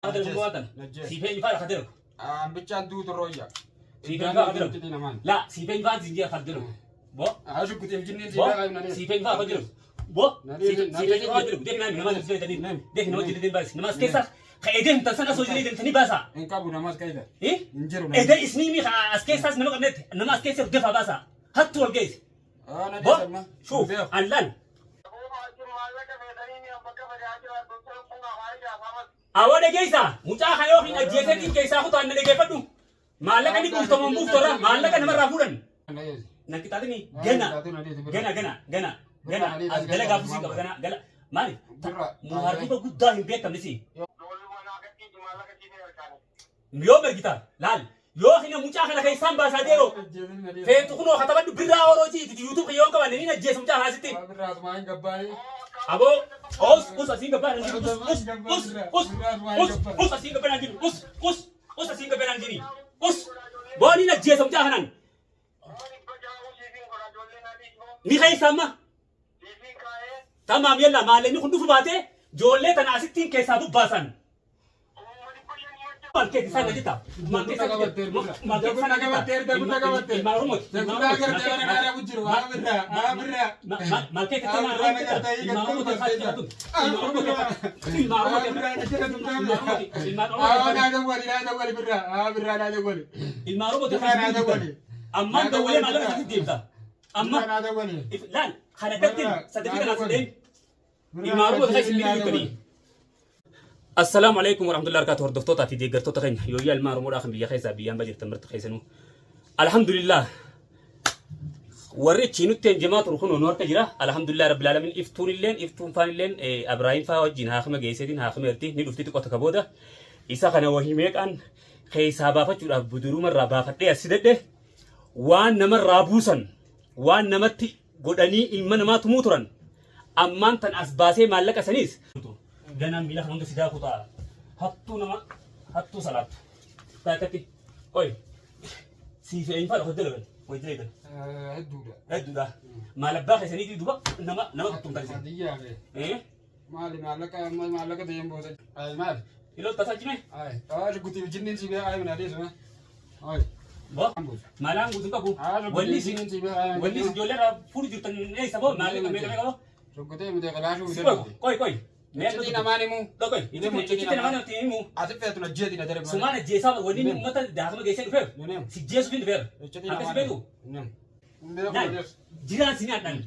Najjees. Najjees. Siifeen ifaa kan dalagu. Ambichaan duutu rooyya. Siifeen ifaa kan dalagu. Laa siifeen ifaa zinjira kan dalagu. Bo. Ashukkuteef jinneen Bo. siifee qaayim Siifeen ifaa kan dalagu. Bo. Siifeen ifaa kan dalagu. Deefi naami nama jillee danii. Deefi nama jillee baasi. Nama as keessa ka edeem tan sana osoo jillee deemtanii baasaa. Hin qabu namas keessa. Eh? Hin jiru. Edee isnii mi as keessaas nama qabnetti nama as keessa defa baasaa. Hattu wal geesse. Bo. Shuuf. Allaan. Awwa dhageessaa mucaa kana yoo hin ajjeesetiin keessaa kutaan na dhageeffadhu. Maallaqa ni buuftamu hin buuftorra maallaqa namarraa fuudhan. Na qixaaxini gana gana gana gana gana as dalagaa fusii qaba gana gala maali muharriba guddaa hin beekamne si. Yoo mergita laal yoo hina mucaa kana keessaan baasaa deeroo feetu kunoo katabadhu birraa oroo jiiti yuutuub kiyyoon qabanne ni ajjeesu mucaa kana sitti. Aboo us us asiin gabbaa nan jiru us us us us us asiin gabbaa nan jiru us us us asiin gabbaa nan jiru us booni na jeesa mucaa kanaan ni keessa amma tamaam yalla maaleenni kun dhufu baatee joollee tana asittiin keessaa bubbaasan. Maal keessa isaan jetta? Maal keessa maal keessa isaan jetta? Ilmaan Oromooti. Maal keessa isaan jetta? Ilmaan Oromooti. Ilmaan Oromooti. Ilmaan Oromooti. Ilmaan Oromooti. Ilmaan Oromooti. Ammaan dawwalee maallaqa isaatti deemta. Amma laal kana dattin saddeetii kanaaf hin Ilmaan Oromooti keessa hin jirtanii. Assalaamu alaikum warahmatullahi wabarakatuh hordoftootaa fi deeggartoota keenya yooyyaa ilmaan Oromoodhaa kan biyya keessaa biyyaan bajirtan marti keessanuu. Alhamdulillah warri ichi nutti enjemaa turu kun nu harka jira. Alhamdulillah rabbil alamin iftuun illeen iftuun faan illeen Abraahim faa wajjin haakima geesseetiin haakima erti ni dhufti xiqqoo takka booda isa kana wahii meeqaan keessaa baafachuudhaaf budurumarraa baafadhee as fidadhe waan namarraa buusan waan namatti godhanii ilma namaa tumuu turan ammaan tan as baasee maallaqa saniis ganaan miila kan hunda si daaku ta'a hattuu nama hattuu salaattu taakatti qoy siif eenyu faadha hojii dalagan hojii dalagan Hedduudha. hedduudha maal abbaa keessaniitii duba nama nama tuttumtan isin Hadiyyaa fi eh maali maallaqa maallaqa ta'een booda. Ay maali? Iloo tasaa jime Ay ashukkuteef jinneen siifee qaayim na deesuma. Ay. bo maalaan guutuu qabu wanni isin wanni isin ijoollee irraa fuudhu jirtan eessa boo maallaqa meeqa meeqa boo Shukkuteef miti qalaashuu si qoy qoy qoy Iccitii namaan himuu. Qoy iccitii namaan himu Ati feetu na jeeti na darbe. Sumaan ajjeesaa wanni inni uummata daakama geessee dhufeef si jeesuuf hin dhufeera. Iccitii Akkas namaan beeku himu. Laal jiraan si nyaadhan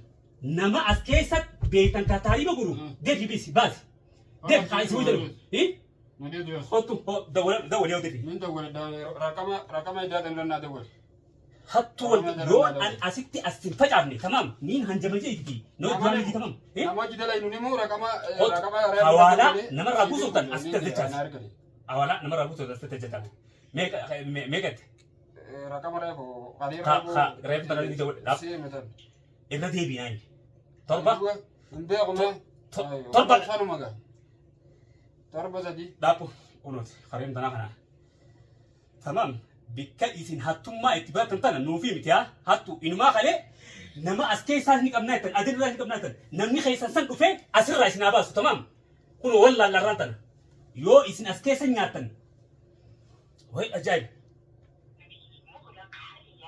nama as keessa beektan ka taariba guru deefi bisi baasi. Deefi kaa isi hojjetu. Kottu dawwalee yoo deefi. Min dawwale raqama raqama idaa dandannaa dawwale. Hattuu wal yoo an asitti as hin facaafne tamaam niin hanjama jeeti noo duraan miti tamaam. Nama jidala inni immoo raqama Kottu raqama hawaalaa namarraa buusuuftan asitti as jechaas. Hawaalaa namarraa buusuuftan asitti as jechaas. Meeqa meeqatti? Raqama reefu Ka reefu tanaan inni dawwale. Seemitan. Irra deebiinaan. Torba. Hin beeku mee. Torba. Sanuma gaa. Torba sadii. Dhaaphu kunuuti kareen tanaa kana. Tamaam bikka isin hattummaa itti baratan tana nuufii miti haa hattu inumaa kalee nama as keessaas ni qabnaa jettan adirraa ni qabnaa jettan namni keessan san dhufee asirraa isin haa baasu tamaam kun wal laallarraan tana yoo isin as keessa nyaattan way ajaa'ib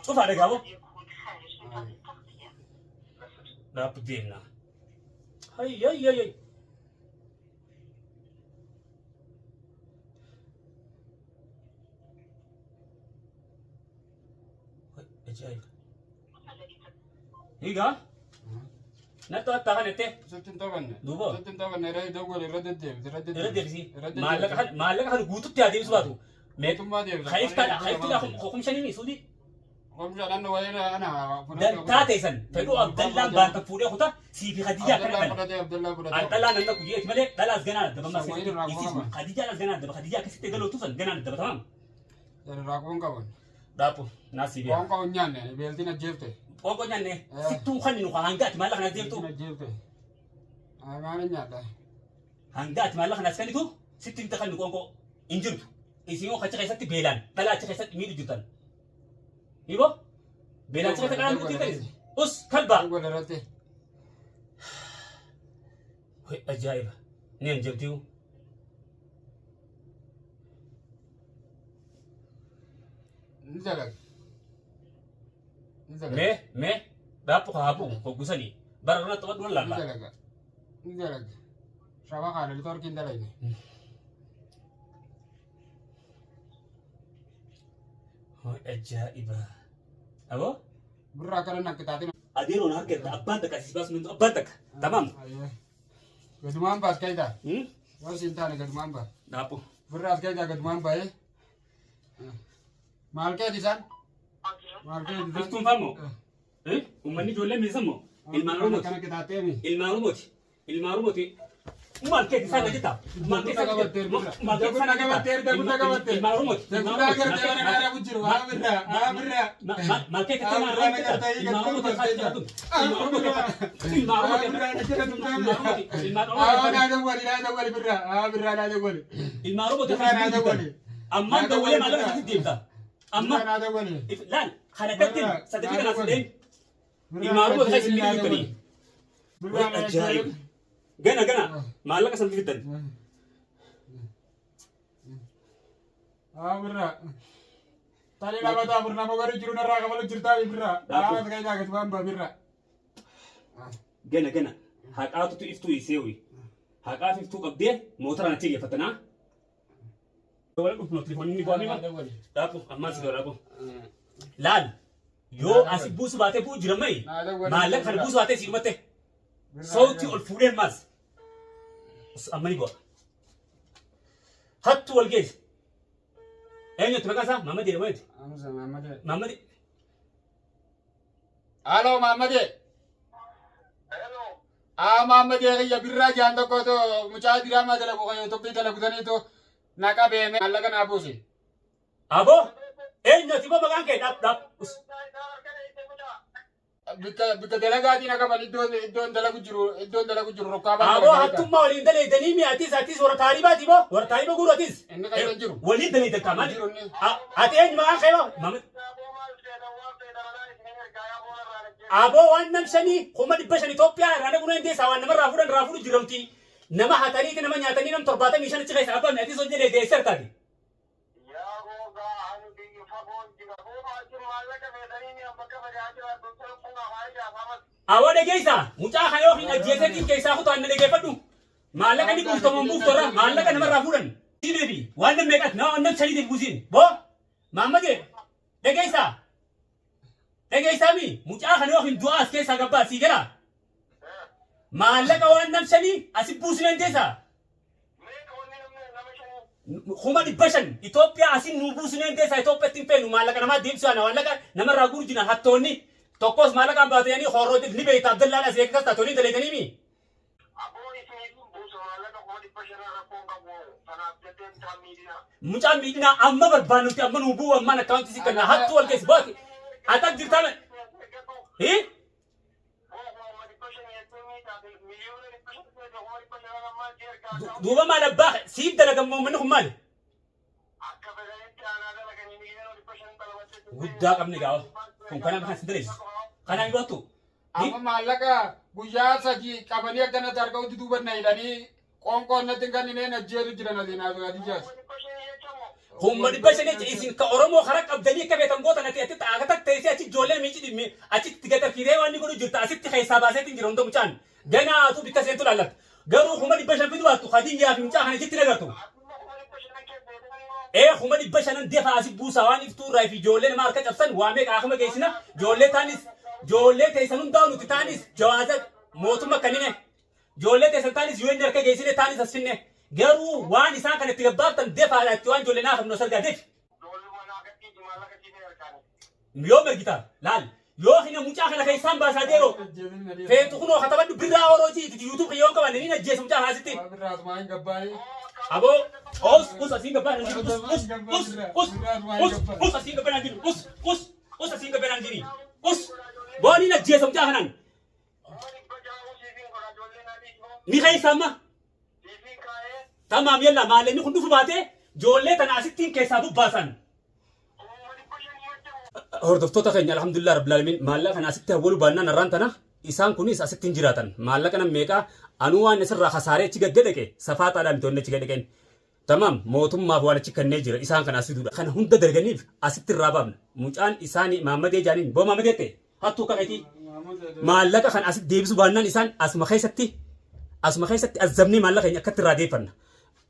cufaa dhagaaboo dhaabbu deemna hay hay hay hay Ajaa'iba. Egaa natti hattaa kana jettee Sitti hin taphanne. Duuba. Sitti hin taphanne irra dawwale irra deddeebite irra irra deebisi. Irra deddeebisi. Maallaqa kana maallaqa kana guututti haa deebisu baatu. Mootummaa deebisa. Kaiftaadha kaiftaadha kumshanii suudii. Komshaa dhanna wayii ana. Dantaa teessan fedhuu Abdallaan baantan fuudhee kuta sii fi Khadijaa akkana Abdallaa dhala. fudhatee Abdallaa fudhatee. An dhalaa nan dhaqu jeeti malee dhalaas ganaan addaba ammas Wayii irraa isiis qaba. Khadijaan as ganaan addaba Khadijaa akkasitti galootu san ganaan addaba tamaam. Irraa kuun qaban. Dhaaphu naas sii beeka. Qoonqoo hin nyaanne beeltiin ajjeefte. Qoonqoo nyaanne sittuu kan nu hanga ati maallaqa kanas deemtu Beeltiin ajjeefte. Maal hin nyaadha? hanga ati maallaqa kanas kennitu sitti hin takannu qoonqoo hin jirtu. Isin yoo achi keessatti beelaan dhalaa achi keessatti miidhu jirtan. Hibo beelaan achi keessatti dhalaa miidhu jirtan. Us kalbaa. Wal irratti. Hoy ajaa'iba. Ni hanjamtiyu. Ni dalaga. Ni dalaga. Mee mee dhaaphu haa bu'u hoggusanii bara irratti qabadhu Ni laalla. dalaga. Ni dalaga. Shaba kana litorki hin dalagne. Ajaa'iba. Aboo. Birraa akkana naqqitaatiin. Adeeroon harka irra abbaan takka asii baasnu abbaan takka. Tamaam. Gadumaan baas kayitaa. Yoo siin taane gadumaan baas. Dhaaphu. Birraa as kayitaa gadumaan baay'ee. Maal keeti isaan? Maal keeti isaan? Iftuun faamoo? Uummanni ijoollee miisan moo? Ilmaan Oromooti. Akkana qixaattee mi? Ilmaan Oromooti. Ilmaan Oromooti. Maal keeti isaan najita? Maal keeti isaan najita? Maal keeti isaan najita? Ilmaan Oromooti. Guddaa gartee waan gaara jiru. Haa birraa. Haa birraa. Maal keeti isaan najita? Ilmaan Oromooti. Ilmaan Oromooti. Ilmaan Oromooti. Ilmaan Oromooti. Ilmaan Haa Oromooti. naa dawwali naa dawwali birraa. Haa birraa naa dawwali. Ilmaan Oromooti. Birraa naa dawwali. Ammaan dawwalee maallaqa isaatti deemta. Amma Birraa naa dawwali. laal kana dattiin saddeetii kanaas hin deemu. Ilmaan Oromooti kan isin biyyuttanii. Ajaa'iba. Gana gana maallaqa san fiddan. Haa birraa. Tani lama ta'a birraa nama gadi jiru narraa kafalu jirtaa birraa. Haa as kayitaa gadi waan ba'a birraa. Gana gana haqaatutu iftuu iseewi. Haqaaf iftuu qabdee mootora achi geeffatanaa. Wala dhufnu telefoonni ni bu'aa Dawwali. Dhaabbu ammaan si dhaabbu. Laal yoo asi buusu baatee bu'u jira mayi maallaqa kana buusu baatee si dhumatte sauti ol fuudhee maas amma ni bu'a. Hattu wal geesse. Eenyutti maqaa isaa? Maammadii jedhama eenyutti? Amsa Maammadee. Maammadii. Halo Maammadee. Haa Maammadee kiyya birraa jaan tokkotu mucaa diraamaa dalagu kan Itoophiyaa dalagu saniitu na qabee maallaqa naa buusi. Aboo eenyutti boo maqaan kee dhaab dhaab. Us. Bikka bikka dalagaatiin akka qaban iddoon iddoon dalagu jiru iddoon dalagu jiru rukkaa baan Aboo hattummaa waliin daleedanii mi atis atis warra taaribaati boo warra taariba guuru atis. Inni kan hin jiru. Waliin daleedan kaa maali? Jiru inni. Ati eenyu maqaan kee boo? Maammadii. Aboo waan nam shanii 500,000 Itoophiyaa irraa naquu dandeessaa waan namarraa fuudhan irraa fuudhu jiramti. Nama hataniiti nama nyaatanii nam 75 achi keessa abbaan atis hojii deesser taati. Awwa dhageessaa mucaa kana yoo hin ajjeesetiin keessaa kutaan na dhageeffadhu. Maallaqa ni buuftamu buuftorra maallaqa namarraa fuudhan. Sineefi waan nam meeqat nama nam shaniitiif buusin. Boo maammadee dhageessaa. Dhageessaa mi mucaa kana yoo hin du'aa as keessaa gabbaa sii galaa. Maallaqa waan nam shanii asi buusin dandeessaa. 500,000 Itoophiyaa asin nu buusin dandeessaa Itoophiyaatti hin feenu maallaqa namaa deemsisuu ana maallaqa namarraa guuru jina hattoonni tokkos maallaqaan baatanii horroo ni beekta Abdallaan asii akkas taatonni daleetanii mi. Mucaan miidhinaa amma barbaannutti amma nu bu'u ammaan akkaawuntii si kenna hattuu wal keessa baate atak jirtaa hii duuba maal abbaa siif dalagan manni kun maali? Guddaa qabni gaafa kun kanaan kan si daleessu kanaan yoo hattu Amma maallaqa guyyaa sadii qabanii akkanatti harka hundi duuba na hidhanii qoonqoon natti hin kennineen ajjeetu jiran asiin Hadijaas. 500,000 jecha isin ka Oromoo karaa qabdanii akka beekan gootan ati ati akka teessee achi ijoollee miici dhimmi achitti gatarkiiree waan inni godhu jirta asitti keessaa baaseetiin jira hunda mucaan ganaatu bikka seentu laallatta garuu 500,000 fidu baattu Hadiyyaa fi mucaa kana achitti nagartu. Ee 500,000 defa asi buusaa waan iftuu irraa fi ijoollee nama harka cabsan waa meeqa akama geessina ijoollee taanis ijoollee teessan hundaa nuti taanis jawaaza mootummaa kannine ijoollee teessan taanis yoo inni harka geessine taanis as finne garuu waan isaan kana itti gabbaaftan defaadha itti waan ijoollee naaf nu sargaa defi. Yoo mergita laal yoo hina mucaa kana keessaan baasaa deeroo feetu kunoo katabadhu birraa orootii itti yuutuub kiyyoon qaban ni ajjeesu mucaa kana asitti. Birraa asumaa hin gabbaa'ee. Aboo us us asiin gabbaa nan jiru us us us us us us asiin gabbaa nan jiru us us us asiin gabbaa nan jiru us booni na ajjeesu mucaa kanaan ni keessa amma tamaam yalla maallaqni kun dhufu baatee ijoollee tana asittiin keessaa bubbaasan. Hordoftoota keenya alhamdulillah rabbil alamin maallaqa kana asitti hawwalu baannaan har'aan tana isaan kunis asitti hin jiraatan maallaqa nan meeqaa anuu waan isirraa kasaaree achi gad dhaqe safaataadhaan miti wanni achi gad dhaqeen. Tamaam mootummaaf waan achi kannee jira isaan kana as fiduudha. Kana hunda dalaganiif asitti irraa baafna. Mucaan isaanii Maammadee jaaniin boo Maammadee ta'e hattuu akka keetii maallaqa kan asitti deebisuu baannaan isaan asuma keessatti azabnee maallaqa keenya akkatti irraa deeffanna.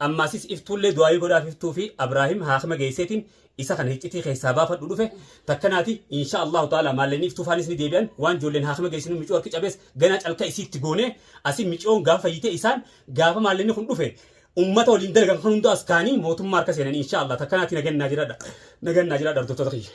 Ammaasis iftuullee du'aayii godhaaf. Iftuu fi Abraahim haakima geesseetiin isa kana hiccitii keessaa baafadhu dhufe takkanaati. Insha Allahu ta'ala maallaqni iftuu faanis ni deebi'an. Waan ijoolleen haakima geessinu micoo harki cabees ganaa calka isiitti goonee asii micoon gaafa fayyite isaan gaafa maallaqni kun dhufe ummata waliin dalagan kan hunda as kaanii mootummaa harka seenan insha Allah. Takkanaati nagannaa jiraadha, nagannaa jiraadha, hordoftoota kiyya.